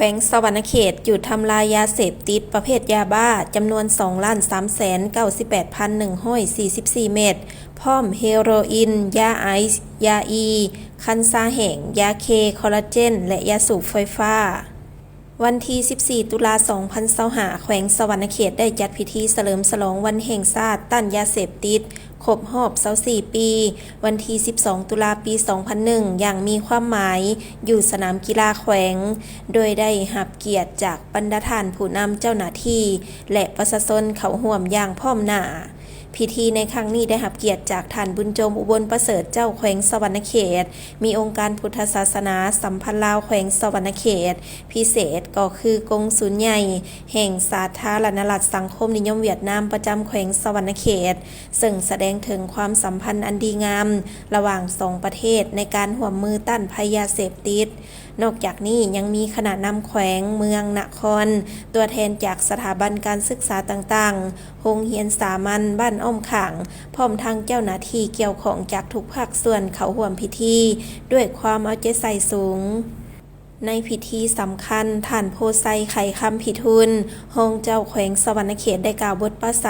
ແຂວງສະຫວັນນະເຂດ ຈູດທຳລາຍຢາເສບຕິດປະເພດຢາບ້າ ຈຳນວນສອງລ້ານສາມແສນເກົ້າສິບແປດພັນໜຶ່ງຮ້ອຍສີ່ສິບສີ່ເມັດ, ພ້ອມເຮໂຣອິນ, ຢາໄອຊ, ຢາອີ, ຄັນຊາແຫ້ງ, ຢາເຄ, ຄໍລາເຈນ ແລະ ຢາສູບໄຟຟ້າ. ວັນທີສິບສີ່ ຕຸລາ ສອງພັນຊາວຫ້າ ແຂວງສະຫວັນນະເຂດ ໄດ້ຈັດພິທີສະເຫຼີມສະຫຼອງວັນແຫ່ງຊາດຕ້ານຢາເສບຕິດ ຄົບຮອບຊາວສີ່ປີ ວັນທີສິບສອງ ຕຸລາ ປີສອງພັນໜຶ່ງ ຢ່າງມີຄວາມໝາຍ ຢູ່ສະໜາມກິລາແຂວງ, ໂດຍໄດ້ຮັບກຽດຈາກບັນດາທ່ານຜູ້ນຳ, ເຈົ້າໜ້າທີ່ ແລະ ປະຊາຊົນເຂົ້າຮ່ວມຢ່າງພ້ອມໜ້າ. ພິທີໃນຄັ້ງນີ້ໄດ້ຮັບກຽດຈາກທ່ານບຸນໂຈມ ອຸບົນປະເສີດ ເຈົ້າແຂວງສະຫວັນນະເຂດ, ມີອົງການພຸດທະສາສະໜາສຳພັນລາວແຂວງສະຫວັນນະເຂດ, ພິເສດກໍຄືກົງສູນໃຫຍ່ແຫ່ງສາທາລະນະລັດສັງຄົມນິຍົມຫວຽດນາມປະຈຳແຂວງສະຫວັນນະເຂດ, ເຊິ່ງສະແດງເຖິງຄວາມສຳພັນອັນດີງາມລະຫວ່າງສອງປະເທດໃນການຮ່ວມມືຕ້ານໄພຢາເສບຕິດ. ນອກຈາກນີ້ຍັງມີຄະນະນຳແຂວງ, ເມືອງ, ນະຄອນ, ຕົວແທນຈາກສະຖາບັນການສຶກສາຕ່າງໆ, ໂຮງຮຽນສາມັນບ້ານອ້ອມຂ້າງ, ພ້ອມທັງເຈົ້າໜ້າທີ່ກ່ຽວຂ້ອງຈາກທຸກພາກສ່ວນເຂົ້າຮ່ວມພິທີດ້ວຍຄວາມເອົາໃຈໃສ່ສູງ. ໃນພິທີສຳຄັນ, ທ່ານ ໂພໄຊ ໄຂຄຳພິທູນ ຮອງເຈົ້າແຂວງສະຫວັນນະເຂດ ໄດ້ກ່າວບົດປາໄສ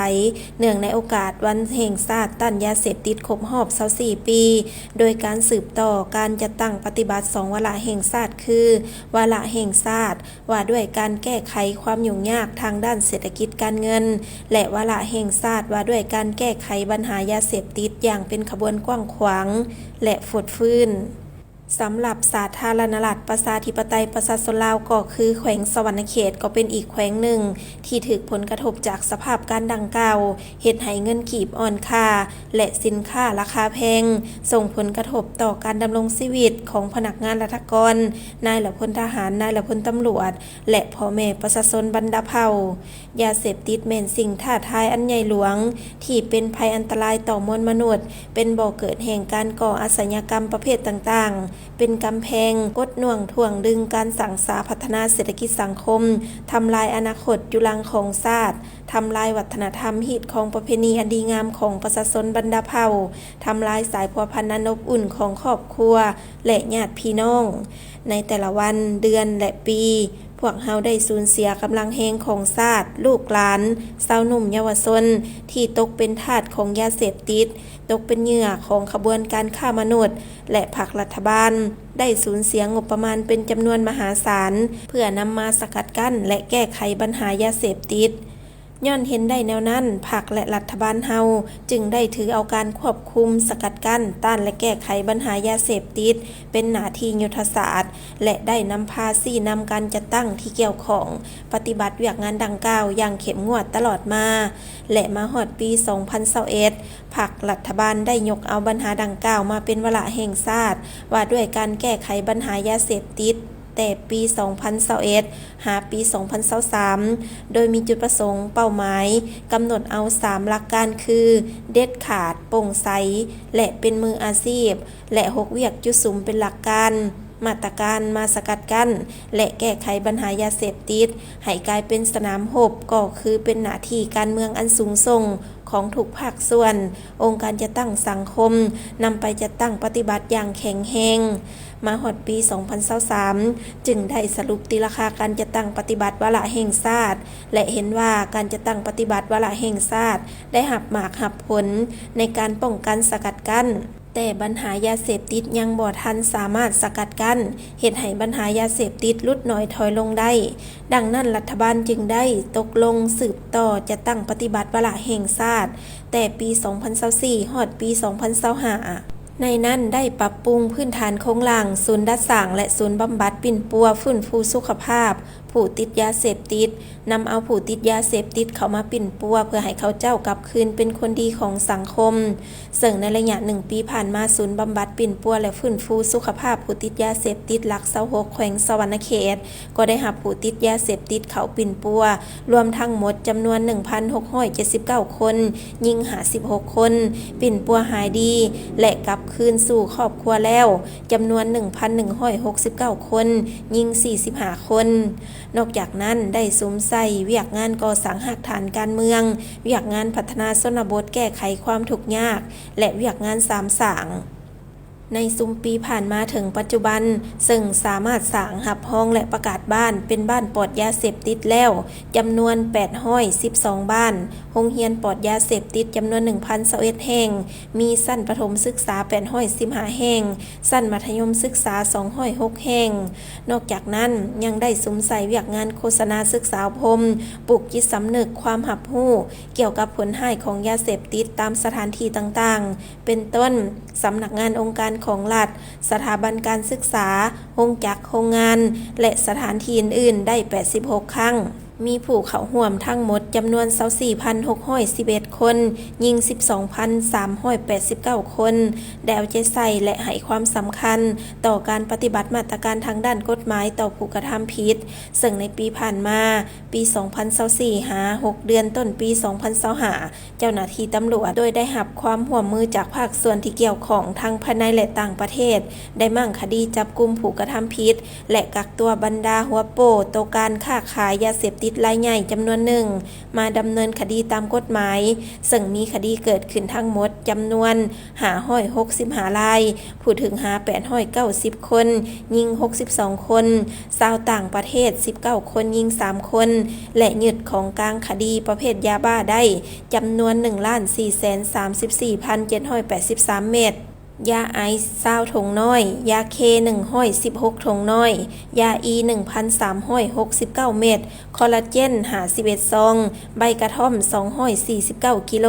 ເນື່ອງໃນໂອກາດວັນແຫ່ງຊາດຕ້ານຢາເສບຕິດຄົບຮອບຊາວສີ່ປີ, ໂດຍການສືບຕໍ່ການຈັດຕັ້ງປະຕິບັດສອງວາລະແຫ່ງຊາດ ຄື ວາລະແຫ່ງຊາດ ວ່າດ້ວຍການແກ້ໄຂຄວາມຫຍຸ້ງຍາກທາງດ້ານເສດຖະກິດການເງິນ ແລະ ວາລະແຫ່ງຊາດວ່າດ້ວຍການແກ້ໄຂບັນຫາຢາເສບຕິດຢ່າງເປັນຂະບວນກວ້າງຂວາງ ແລະ ຟົດຟື້ນ. ສຳລັບສາທາລະນະລັດປະຊາທິປະໄຕປະຊາຊົນລາວ ກໍຄືແຂວງສະຫວັນນະເຂດ ກໍເປັນອີກແຂວງໜຶ່ງທີ່ຖືກຜົນກະທົບຈາກສະພາບການດັ່ງກ່າວ, ເຮັດໃຫ້ເງິນກີບອ່ອນຄ່າ ແລະ ສິນຄ້າລາຄາແພງ, ສົ່ງຜົນກະທົບຕໍ່ການດຳລົງຊີວິດຂອງພະນັກງານລັດຖະກອນ, ນາຍ ແລະ ພົນທະຫານ, ນາຍ ແລະ ພົນຕຳຫຼວດ ແລະ ພໍ່ແມ່ປະຊາຊົນບັນດາເຜົ່າ. ຢາເສບຕິດແມ່ນສິ່ງທ້າທາຍອັນໃຫຍ່ຫຼວງ ທີ່ເປັນໄພອັນຕະລາຍຕໍ່ມວນມະນຸດ, ເປັນບໍ່ເກີດແຫ່ງການກໍ່ອາຊະຍາກຳປະເພດຕ່າງໆ, ເປັນກຳແພງກົດໜ່ວງຖ່ວງດຶງການສ້າງສາພັດທະນາເສດຖະກິດສັງຄົມ, ທຳລາຍອະນາຄົດຈຸລັງຂອງຊາດ, ທຳລາຍວັດທະນະທຳ, ຮີດຄອງປະເພນີອັນດີງາມຂອງປະຊາຊົນບັນດາເຜົ່າ, ທຳລາຍສາຍພົວພັນອັນອົບອຸ່ນຂອງຄອບຄົວ ແລະ ຍາດພີ່ນ້ອງ. ໃນແຕ່ລະວັນ, ເດືອນ ແລະ ປີ, ພວກເຮົາໄດ້ສູນເສຍກຳລັງແຮງຂອງຊາດ, ລູກຫຼານ, ຊາວໜຸ່ມເຍົາວະຊົນ ທີ່ຕົກເປັນທາດຂອງຢາເສບຕິດ, ຕົກເປັນເຫຍື່ອຂອງຂະບວນການຄ້າມະນຸດ ແລະ ພັກລັດຖະບານໄດ້ສູນເສຍງົບປະມານເປັນຈຳນວນມະຫາສານ ເພື່ອນຳມາສະກັດກັ້ນ ແລະ ແກ້ໄຂບັນຫາຢາເສບຕິດ. ຍ້ອນເຫັນໄດ້ແນວນັ້ນ, ພັກ ແລະ ລັດຖະບານເຮົາຈຶ່ງໄດ້ຖືເອົາການຄວບຄຸມ, ສະກັດກັ້ນ, ຕ້ານ ແລະ ແກ້ໄຂບັນຫາຢາເສບຕິດ ເປັນໜ້າທີ່ຍຸດທະສາດ ແລະ ໄດ້ນຳພາຊີ້ນຳການຈັດຕັ້ງທີ່ກ່ຽວຂ້ອງ ປະຕິບັດວຽກງານດັ່ງກ່າວຢ່າງເຂັ້ມງວດຕະຫຼອດມາ ແລະ ມາຮອດປີສອງພັນຊາວເອັດ ພັກລັດຖະບານໄດ້ຍົກເອົາບັນຫາດັ່ງກ່າວມາເປັນວາລະແຫ່ງຊາດ ວ່າດ້ວຍການແກ້ໄຂບັນຫາຢາເສບຕິດ ແຕ່ປີສອງພັນຊາວເອັດ ຫາປີສອງພັນຊາວສາມ ໂດຍມີຈຸດປະສົງ, ເປົ້າໝາຍ, ກຳນົດເອົາສາມຫຼັກການຄື ເດັດຂາດ, ໂປ່ງໃສ ແລະ ເປັນມືອາຊີບ ແລະ ຫົກວຽກຈຸດສຸມເປັນຫຼັກການ, ມາດຕະການມາສະກັດກັ້ນ ແລະ ແກ້ໄຂບັນຫາຢາເສບຕິດ ໃຫ້ກາຍເປັນສະໜາມຮົບ ກໍຄືເປັນໜ້າທີ່ການເມືອງອັນສູງສົ່ງ ຂອງທຸກພາກສ່ວນ, ອົງການຈັດຕັ້ງສັງຄົມ ນຳໄປຈັດຕັ້ງປະຕິບັດຢ່າງແຂງແຮງ. ມາຮອດປີສອງພັນຊາວສາມ ຈຶ່ງໄດ້ສະຫຼຸບຕີລາຄາການຈັດຕັ້ງປະຕິບັດວາລະແຫ່ງຊາດ ແລະ ເຫັນວ່າການຈັດຕັ້ງປະຕິບັດວາລະແຫ່ງຊາດ ໄດ້ຮັບໝາກຮັບຜົນໃນການປ້ອງກັນສະກັດກັ້ນ, ແຕ່ບັນຫາຢາເສບຕິດຍັງບໍ່ທັນສາມາດສະກັດກັ້ນ ເຮັດໃຫ້ບັນຫາຢາເສບຕິດຫຼຸດໜ້ອຍຖອຍລົງໄດ້. ດັ່ງນັ້ນ, ລັດຖະບານຈຶ່ງໄດ້ຕົກລົງສືບຕໍ່ຈັດຕັ້ງປະຕິບັດວາລະແຫ່ງຊາດ ແຕ່ປີສອງພັນຊາວສີ່ ຮອດປີສອງພັນຊາວຫ້າ ໃນນັ້ນໄດ້ປັບປຸງພື້ນຖານໂຄງລ່າງ, ສູນດັດສ້າງ ແລະ ສູນບຳບັດປິ່ນປົວຟື້ນຟູສຸຂະພາບຜູ້ຕິດຢາເສບຕິດ, ນຳເອົາຜູ້ຕິດຢາເສບຕິດເຂົ້າມາປິ່ນປົວ ເພື່ອໃຫ້ເຂົາເຈົ້າກັບຄືນເປັນຄົນດີຂອງສັງຄົມ. ເຊິ່ງໃນໄລຍະໜຶ່ງປີຜ່ານມາ, ສູນບຳບັດປິ່ນປົວ ແລະ ຟື້ນຟູສຸຂະພາບຜູ້ຕິດຢາເສບຕິດຫຼັກຊາວຫົກ ແຂວງສະຫວັນນະເຂດ ກໍໄດ້ຮັບຜູ້ຕິດຢາເສບຕິດເຂົ້າປິ່ນປົວ ລວມທັງໝົດຈຳນວນໜຶ່ງພັນຫົກຮ້ອຍເຈັດສິບເກົ້າຄົນ, ຍິງຫ້າສິບຫົກຄົນ, ປິ່ນປົວຫາຍດີ ແລະ ກັບຄືນສູ່ຄອບຄົວແລ້ວ ຈຳນວນໜຶ່ງພັນໜຶ່ງຮ້ອຍຫົກສິບເກົ້າຄົນ, ຍິງສີ່ສິບຫ້າຄົນ. ນອກຈາກນັ້ນ, ໄດ້ສຸມໃສ່ວຽກງານກໍ່ສ້າງຮາກຖານການເມືອງ, ວຽກງານພັດທະນາຊົນນະບົດແກ້ໄຂຄວາມທຸກຍາກ ແລະ ວຽກງານສາມສ້າງ. ໃນຊຸມປີຜ່ານມາເຖິງປັດຈຸບັນ, ເຊິ່ງສາມາດສ້າງ, ຮັບຮອງ ແລະ ປະກາດບ້ານເປັນບ້ານປອດຢາເສບຕິດແລ້ວ ຈຳນວນແປດຮ້ອຍສິບສອງບ້ານ, ໂຮງຮຽນປອດຢາເສບຕິດຈຳນວນໜຶ່ງພັນຊາວເອັດແຫ່ງ, ມີຊັ້ນປະຖົມສຶກສາແປດຮ້ອຍສິບຫ້າແຫ່ງ, ຊັ້ນມັດທະຍົມສຶກສາສອງຮ້ອຍຫົກແຫ່ງ. ນອກຈາກນັ້ນ, ຍັງໄດ້ສຸມໃສ່ວຽກງານໂຄສະນາສຶກສາອົບຮົມ, ປູກຈິດສຳນຶກ, ຄວາມຮັບຮູ້ກ່ຽວກັບຜົນຮ້າຍຂອງຢາເສບຕິດຕາມສະຖານທີ່ຕ່າງໆ ເປັນຕົ້ນ ສຳນັກງານອົງການຂອງລັດ, ສະຖາບັນການສຶກສາ, ໂຮງຈັກ, ໂຮງງານ ແລະ ສະຖານທີ່ອື່ນໆ ໄດ້ແປດສິບຫົກຄັ້ງ. ມີຜູ້ເຂົ້າຮ່ວມທັງໝົດຈຳນວນຊາວສີ່ພັນຫົກຮ້ອຍສິບເອັດຄົນ, ຍິງສິບສອງພັນສາມຮ້ອຍແປດສິບເກົ້າຄົນ, ໄດ້ເອົາໃຈໃສ່ ແລະ ໃຫ້ຄວາມສຳຄັນຕໍ່ການປະຕິບັດມາດຕະການທາງດ້ານກົດໝາຍຕໍ່ຜູ້ກະທຳຜິດ, ເຊິ່ງໃນປີຜ່ານມາ, ປີສອງພັນຊາວສີ່ ຫາ ຫົກເດືອນຕົ້ນປີສອງພັນຊາວຫ້າ ເຈົ້າໜ້າທີ່ຕຳຫຼວດ ໂດຍໄດ້ຮັບຄວາມຮ່ວມມືຈາກພາກສ່ວນທີ່ກ່ຽວຂ້ອງທັງພາຍໃນ ແລະ ຕ່າງປະເທດ ໄດ້ມ້າງຄະດີຈັບກຸມຜູ້ກະທຳຜິດ ແລະ ກັກຕົວບັນດາຫົວໂປ້ໂຕການຄ້າຂາຍຢາເສບຕິດລາຍໃຫຍ່ຈຳນວນໜຶ່ງ ມາດຳເນີນຄະດີຕາມກົດໝາຍ, ເຊິ່ງມີຄະດີເກີດຂຶ້ນທັງໝົດຈຳນວນ ຫ້າຮ້ອຍຫົກສິບຫ້າລາຍ, ຜູ້ຖືກຫາແປດຮ້ອຍເກົ້າສິບຄົນ, ຍິງຫົກສິບສອງຄົນ, ຊາວຕ່າງປະເທດສິບເກົ້າຄົນ, ຍິງສາມຄົນ ແລະ ຍຶດຂອງກາງຄະດີປະເພດຢາບ້າໄດ້ຈຳນວນໜຶ່ງລ້ານສີ່ແສນສາມສິບສີ່ພັນເຈັດຮ້ອຍແປດສິບສາມເມັດ, ຢາໄອສ໌ຊາວຖົງນ້ອຍ, ຢາເຄໜຶ່ງຮ້ອຍສິບຫົກຖົງນ້ອຍ, ຢາອີໜຶ່ງພັນສາມຮ້ອຍຫົກສິບເກົ້າເມັດ, ຄໍລາເຈນຫ້າສິບເອັດຊອງ, ໃບກະທ່ອມສອງຮ້ອຍສີ່ສິບເກົ້າກິໂລ,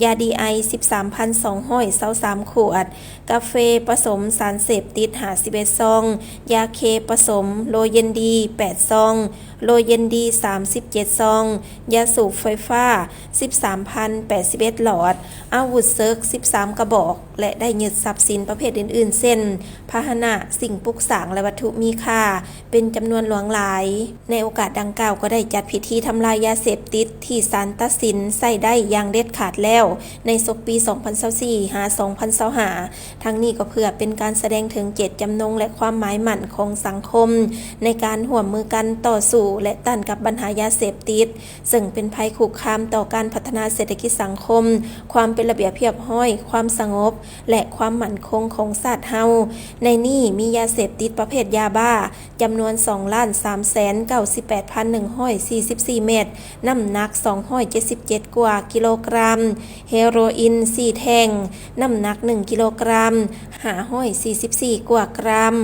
ຢາດີໄອສິບສາມພັນສອງຮ້ອຍຊາວສາມຂວດ, ກາເຟປະສົມສານເສບຕິດຫ້າສິບເອັດຊອງ, ຢາເຄປະສົມໂລເຢັນດີແປດຊອງ, ໂລເຢັນດີສາມສິບເຈັດຊອງ, ຢາສູບໄຟຟ້າສິບສາມພັນແປດສິບເອັດຫຼອດ, ອາວຸດເສິກສິບສາມກະບອກ ແລະ ໄດ້ຍຶດຊັບສິນປະເພດອື່ນໆ ເຊັ່ນ ພາຫະນະ, ສິ່ງປຸກສ້າງ ແລະ ວັດຖຸມີຄ່າ ເປັນຈຳນວນຫຼວງຫຼາຍ. ໃນໂອກາດດັ່ງກ່າວກໍໄດ້ຈັດພິທີທຳລາຍຢາເສບຕິດທີ່ສານຕັດສິນໃຊ້ໄດ້ຢ່າງເດັດຂາດແລ້ວ ໃນສົກປີສອງພັນຊາວສີ່ ຫາ ສອງພັນຊາວຫ້າ ທັງນີ້ກໍເພື່ອເປັນການສະແດງເຖິງເຈດຈຳນົງ ແລະ ຄວາມໝາຍໝັ້ນຂອງສັງຄົມ ໃນການຮ່ວມມືກັນຕໍ່ສູ້ ແລະ ຕ້ານກັບບັນຫາຢາເສບຕິດ, ເຊິ່ງເປັນໄພຄຸກຄາມຕໍ່ການພັດທະນາເສດຖະກິດສັງຄົມ, ຄວາມເປັນລະບຽບຮຽບຮ້ອຍ, ຄວາມສະຫງົບ ແລະ ຄວາມໝັ້ນຄົງຂອງຊາດເຮົາ. ໃນນີ້ມີຢາເສບຕິດປະເພດຢາບ້າ ຈຳນວນສອງລ້ານສາມແສນເກົ້າສິບແປດພັນໜຶ່ງຮ້ອຍສີ່ສິບສີ່ເມັດ, ນ້ຳໜັກສອງຮ້ອຍເຈັດສິບເຈັດກວ່າກິໂລກຣາມ, ເຮໂຣອິນສີ່ແທ່ງ, ນ້ຳໜັກໜຶ່ງກິໂລກຣາມ, ຫ້າຮ້ອຍສີ່ສິບສີ່ກວ່າກຣາມ,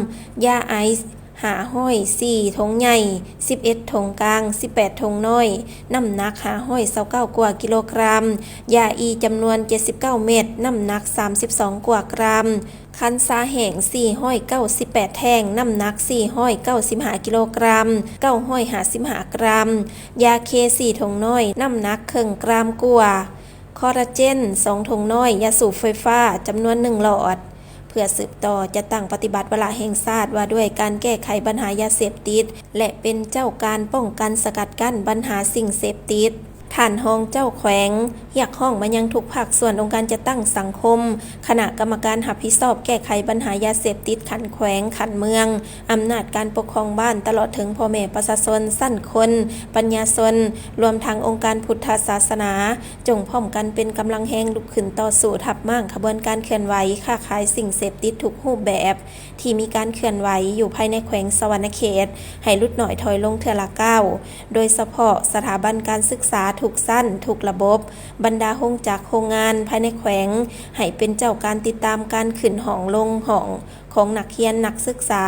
ຢາໄອສ໌ຫ້າຮ້ອຍສີ່ຖົງໃຫຍ່, ສິບເອັດຖົງກາງ, ສິບແປດຖົງນ້ອຍ, ນ້ຳໜັກຫ້າຮ້ອຍຊາວເກົ້າກວ່າກິໂລກຣາມ, ຢາອີຈຳນວນເຈັດສິບເກົ້າເມັດ, ນ້ຳໜັກສາມສິບສອງກວ່າກຣາມ, ຄັນຊາແຫ້ງສີ່ຮ້ອຍເກົ້າສິບແປດແທ່ງ, ນ້ຳໜັກສີ່ຮ້ອຍເກົ້າສິບຫ້າກິໂລກຣາມ, ເກົ້າຮ້ອຍຫ້າສິບຫ້າກຣາມ, ຢາເຄສີ່ຖົງນ້ອຍ, ນ້ຳໜັກເຄິ່ງກຣາມກວ່າ, ຄໍລາເຈນສອງຖົງນ້ອຍ, ຢາສູບໄຟຟ້າຈຳນວນໜຶ່ງຫຼອດ. ເພື່ອສືບຕໍ່ຈັດຕັ້ງປະຕິບັດວາລະແຫ່ງຊາດວ່າດ້ວຍການແກ້ໄຂບັນຫາຢາເສບຕິດ ແລະ ເປັນເຈົ້າການປ້ອງກັນສະກັດກັ້ນບັນຫາສິ່ງເສບຕິດ, ທ່ານຮອງເຈົ້າແຂວງຮຽກຮ້ອງມາຍັງທຸກພາກສ່ວນ, ອົງການຈັດຕັ້ງສັງຄົມ, ຄະນະກຳມະການຮັບຜິດຊອບແກ້ໄຂບັນຫາຢາເສບຕິດຂັ້ນແຂວງ, ຂັ້ນເມືອງ, ອຳນາດການປົກຄອງບ້ານ, ຕະຫຼອດເຖິງພໍ່ແມ່ປະຊາຊົນ, ຊັ້ນຄົນ, ປັນຍາຊົນ, ລວມທັງອົງການພຸດທະສາສະໜາ, ຈົ່ງພ້ອມກັນເປັນກຳລັງແຮງລຸກຂຶ້ນຕໍ່ສູ້ທັບມ້າງຂະບວນການເຄື່ອນໄຫວຄ້າຂາຍສິ່ງເສບຕິດທຸກຮູບແບບ ທີ່ມີການເຄື່ອນໄຫວຢູ່ພາຍໃນແຂວງສະຫວັນນະເຂດ ໃຫ້ຫຼຸດໜ້ອຍຖອຍລົງເທື່ອລະກ້າວ, ໂດຍສະເພາະສະຖາບັນການສຶກສາທຸກຊັ້ນ, ທຸກລະບົບ, ບັນດາໂຮງຈັກໂຮງງານພາຍໃນແຂວງ ໃຫ້ເປັນເຈົ້າການຕິດຕາມການຂຶ້ນຫ້ອງລົງຫ້ອງຂອງນັກຮຽນ, ນັກສຶກສາ,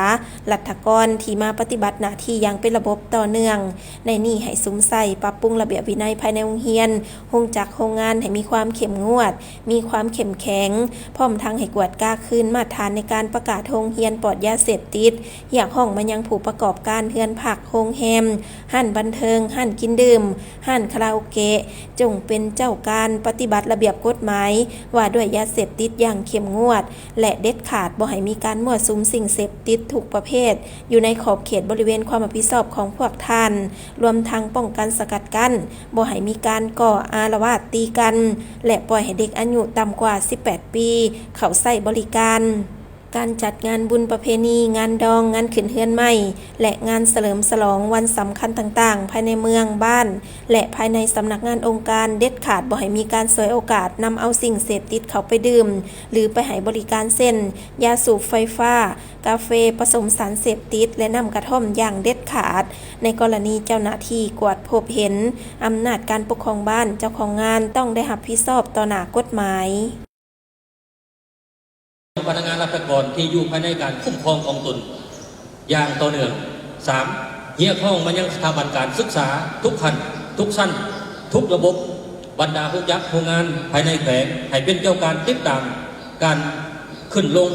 ລັດຖະກອນທີ່ມາປະຕິບັດໜ້າທີ່ຢ່າງເປັນລະບົບຕໍ່ເນື່ອງ. ໃນນີ້ໃຫ້ສຸມໃສ່ປັບປຸງລະບຽບວິໄນພາຍໃນໂຮງຮຽນ, ໂຮງຈັກໂຮງງານໃຫ້ມີຄວາມເຂັ້ມງວດ, ມີຄວາມເຂັ້ມແຂງ, ພ້ອມທັງໃຫ້ກວດກາຄືນມາດຖານໃນການປະກາດໂຮງຮຽນປອດຢາເສບຕິດ, ຮຽກຮ້ອງມາຍັງຜູ້ປະກອບການເຮືອນພັກ, ໂຮງແຮມ, ຮ້ານບັນເທີງ, ຮ້ານກິນດື່ມ, ຮ້ານຄາຣາໂອເກະ, ຈົ່ງເປັນເຈົ້າການປະຕິບັດລະບຽບກົດໝາຍວ່າດ້ວຍຢາເສບຕິດຢ່າງເຂັ້ມງວດ ແລະ ເດັດຂາດບໍ່ໃຫ້ມີການມົ້ວສຸມສິ່ງເສບຕິດທຸກປະເພດຢູ່ໃນຂອບເຂດບໍລິເວນຄວາມຮັບຜິດຊອບຂອງພວກທ່ານ, ລວມທັງປ້ອງກັນສະກັດກັ້ນ ບໍ່ໃຫ້ມີການກໍ່ອາລະວາດຕີກັນ ແລະ ປ່ອຍໃຫ້ເດັກອາຍຸຕ່ຳກວ່າສິບແປດປີເຂົ້າໃຊ້ບໍລິການ. ການຈັດງານບຸນປະເພນີ, ງານດອງ, ງານຂຶ້ນເຮືອນໃໝ່ ແລະ ງານສະເຫຼີມສະຫຼອງວັນສຳຄັນຕ່າງໆ ພາຍໃນເມືອງ, ບ້ານ ແລະ ພາຍໃນສຳນັກງານອົງການ ເດັດຂາດບໍ່ໃຫ້ມີການສວຍໂອກາດນຳເອົາສິ່ງເສບຕິດເຂົ້າໄປດື່ມ ຫຼື ໄປໃຫ້ບໍລິການ ເຊັ່ນ ຢາສູບໄຟຟ້າ, ກາເຟປະສົມສານເສບຕິດ ແລະ ນ້ຳກະທ່ອມຢ່າງເດັດຂາດ. ໃນກໍລະນີເຈົ້າໜ້າທີ່ກວດພົບເຫັນ, ອຳນາດການປົກຄອງບ້ານ, ເຈົ້າຂອງງານຕ້ອງໄດ້ຮັບຜິດຊອບຕໍ່ໜ້າກົດໝາຍ. ພະນັກງານລັດຖະກອນທີ່ຢູ່ພາຍໃນການຄຸ້ມຄອງຂອງຕົນຢ່າງຕໍ່ເນື່ອງ. ສາມ, ຮຽກຮ້ອງມາຍັງສະຖາບັນການສຶກສາທຸກຂັ້ນ, ທຸກຊັ້ນ, ທຸກລະບົບ, ບັນດາຮູ້ຈັກໂຮງງານພາຍໃນແຂວງ ໃຫ້ເປັນເຈົ້າການຕິດຕາມການຂຶ້ນລົງ,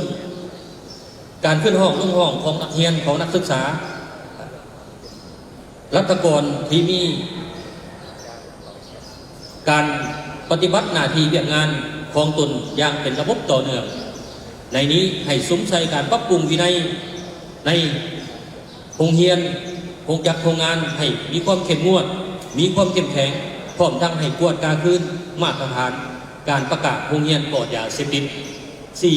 ການຂຶ້ນຫ້ອງລົງຫ້ອງຂອງນັກຮຽນ, ຂອງນັກສຶກສາ. ລັດຖະກອນທີ່ມີການປະຕິບັດໜ້າທີ່ວຽກງານຂອງຕົນຢ່າງເປັນລະບົບຕໍ່ເນື່ອງ. ໃນນີ້ໃຫ້ສຸມໃສ່ການປັບປຸງວິໄນໃນໂຮງຮຽນ, ໂຮງຈັກໂຮງງານໃຫ້ມີຄວາມເຂັ້ມງວດ, ມີຄວາມເຂັ້ມແຂງ, ພ້ອມທັງໃຫ້ກວດກາຄືນມາດຕະຖານການປະກາດໂຮງຮຽນປອດຢາເສບຕິດ. ສີ່,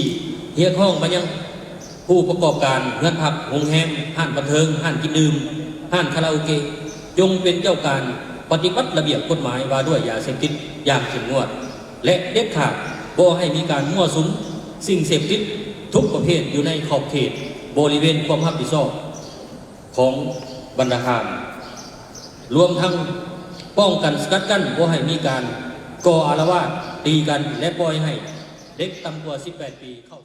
ຮຽກຮ້ອງມາຍັງຜູ້ປະກອບການເຮືອນພັກ, ໂຮງແຮມ, ຮ້ານບັນເທີງ, ຮ້ານກິນດື່ມ, ຮ້ານຄາຣາໂອເກະ ຈົ່ງເປັນເຈົ້າການປະຕິບັດລະບຽບກົດໝາຍວ່າດ້ວຍຢາເສບຕິດຢ່າງເຂັ້ມງວດ ແລະ ເດັດຂາດບໍ່ໃຫ້ມີການມົ້ວສຸມສິ່ງເສບຕິດທຸກປະເພດຢູ່ໃນຂອບເຂດບໍລິເວນຄວາມຮັບຜິດຊອບຂອງບັນດາທ່ານ, ລວມທັງປ້ອງກັນສະກັດກັ້ນບໍ່ໃຫ້ມີການກໍ່ອາລະວາດ, ຕີກັນ ແລະ ປ່ອຍໃຫ້ເດັກຕ່ຳກວ່າສິບແປດປີເຂົ້າ